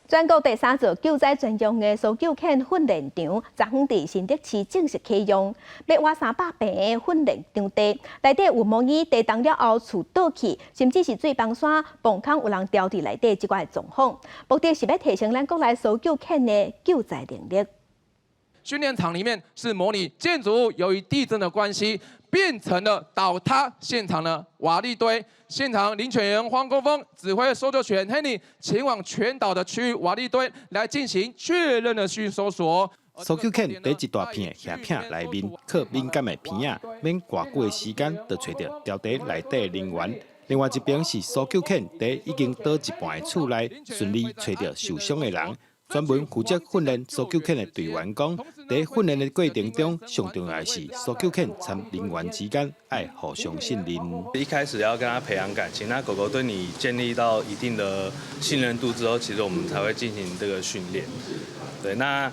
全國第三座救災專用的搜救犬訓練場，昨昏佇新竹市正式啟用。欲倚300坪的訓練場地，內底有模擬地動了後厝倒去，甚至是水崩山、崩空有人牢佇內底這款的狀況。目的是欲提升咱國內搜救犬的救災能力。訓練場裡面是模擬建築物由於地震的關係變成了倒塌現場的瓦礫堆。現場領犬員黃國峰指揮搜救犬 Henry 前往全倒的區域瓦礫堆來進行確認的去搜索。搜救犬佇一大片瓦片內面，靠敏感的鼻仔，免偌久的時間就揣著牢佇內底人員。另外一邊是搜救犬佇已經倒一半的厝內，順利揣著受傷的人。專門負責訓練搜救犬的隊員講，佇訓練的過程中，上重要的是搜救犬參人員之間愛互相信任。一開始要跟他培養感情，那狗狗對你建立到一定的信任度之後，其實我們才會進行這個訓練。對，那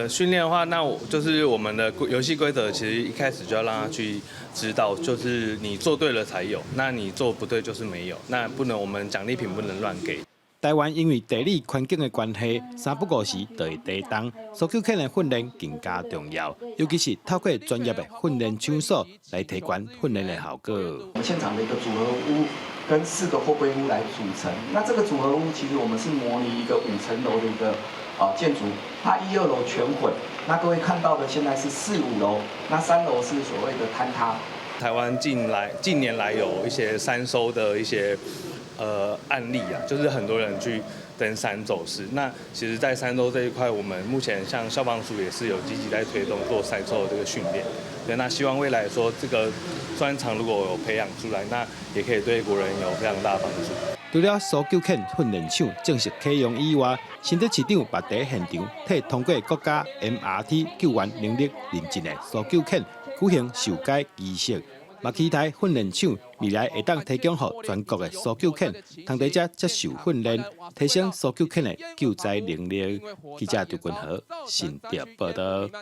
訓練的話，那我就是我們的遊戲規則，其實一開始就要讓他去知道，就是你做對了才有，那你做不對就是沒有，那不能我們獎勵品不能亂給。台灣因為地理環境的關係，三不五時就會地動，搜救犬的訓練更加重要，尤其是透過專業的訓練場所來提懸訓練的效果。我們現場的一個組合屋跟四個貨櫃屋來組成，那這個組合屋其實我們是模擬一個五層樓的一個建築，它一二樓全毀，那各位看到的現在是四五樓，那三樓是所謂的坍塌。台灣近年來有一些山搜的一些案例啊，就是很多人去登山走失。那其實，在山搜這一塊，我們目前像消防署也是有積極在推動做山搜的這個訓練。對，那希望未來說這個專長如果有培養出來，那也可以對國人有非常大幫助。除了搜救犬訓練場正式啟用以外，新竹市長嘛佇現場替通過國家 MRT 救援能力認證的搜救犬舉行授階儀式。嘛期待訓練場未來會當提供予全國的搜救犬，通佇遮接受訓練，提升搜救犬的救災能力。記者張君和新竹報導。